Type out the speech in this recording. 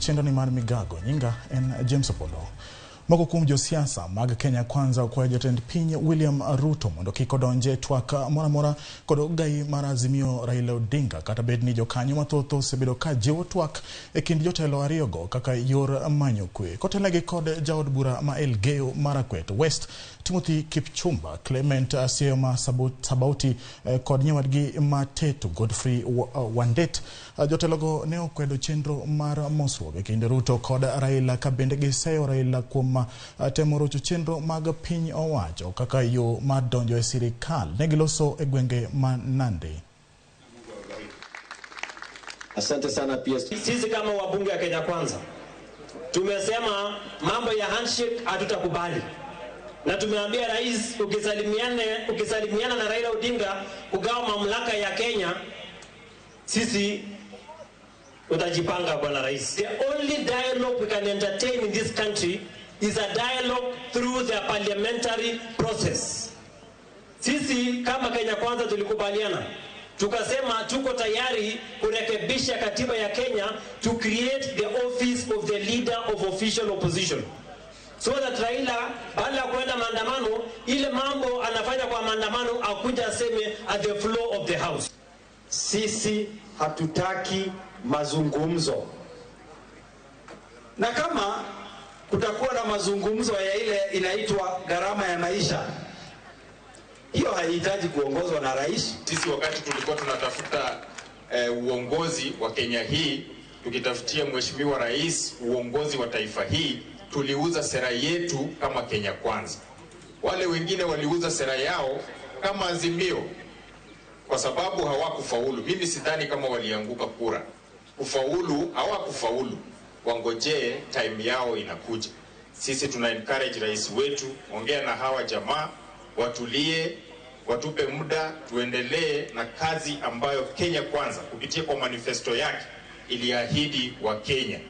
Chenro ni mar Migago, nyinga en James Opondo. Moko kuom josiasa mag Kenya Kwanza okwayo jatend piny William Ruto mondo kik odonje e twak moro amora kod ogai mar Azimio Raila Odinga, kata bed ni jokanyo mathoth osebedo ka jiwo twak e kind jotelo ariyogo kaka yor manyo kwe. Kotelnegi kod jaod bura ma Elgeyo Marakwet West Timothy Kipchumba, Clement Asiema Sabauti kod nyawadgi Matetu Godfrey Wandet, jotelogo ne okwedo chenro mar mosruok e kind Ruto kod Raila, ka bende giseyo Raila kuom temo rocho chenro mag piny owacho kaka yo mar donjo e sirikal. Ne giloso e gwenge ma Nandi. Asante sana PS. Sisi kama wabunge wa Kenya Kwanza tumesema mambo ya handshake hatutakubali, na tumeambia rais, ukisalimiana na Raila Odinga kugawa mamlaka ya Kenya, sisi utajipanga bwana rais. The only dialogue we can entertain in this country is a dialogue through the parliamentary process. Sisi kama Kenya Kwanza tulikubaliana, tukasema tuko tayari kurekebisha katiba ya Kenya to create the office of the leader of official opposition, so that Raila baada ya kuenda maandamano, ile mambo anafanya kwa maandamano akuja aseme at the floor of the house. Sisi hatutaki mazungumzo, na kama kutakuwa na mazungumzo ya ile inaitwa gharama ya maisha, hiyo haihitaji kuongozwa na rais. Sisi wakati tulikuwa tunatafuta uongozi wa Kenya hii, tukitafutia mheshimiwa rais uongozi wa taifa hii, tuliuza sera yetu kama Kenya Kwanza. Wale wengine waliuza sera yao kama Azimio kwa sababu hawakufaulu. Mimi sidhani kama walianguka kura. Kufaulu hawakufaulu, wangojee time yao inakuja. Sisi tuna encourage rais wetu, ongea na hawa jamaa watulie, watupe muda tuendelee na kazi ambayo Kenya Kwanza kupitia kwa manifesto yake iliahidi wa Kenya.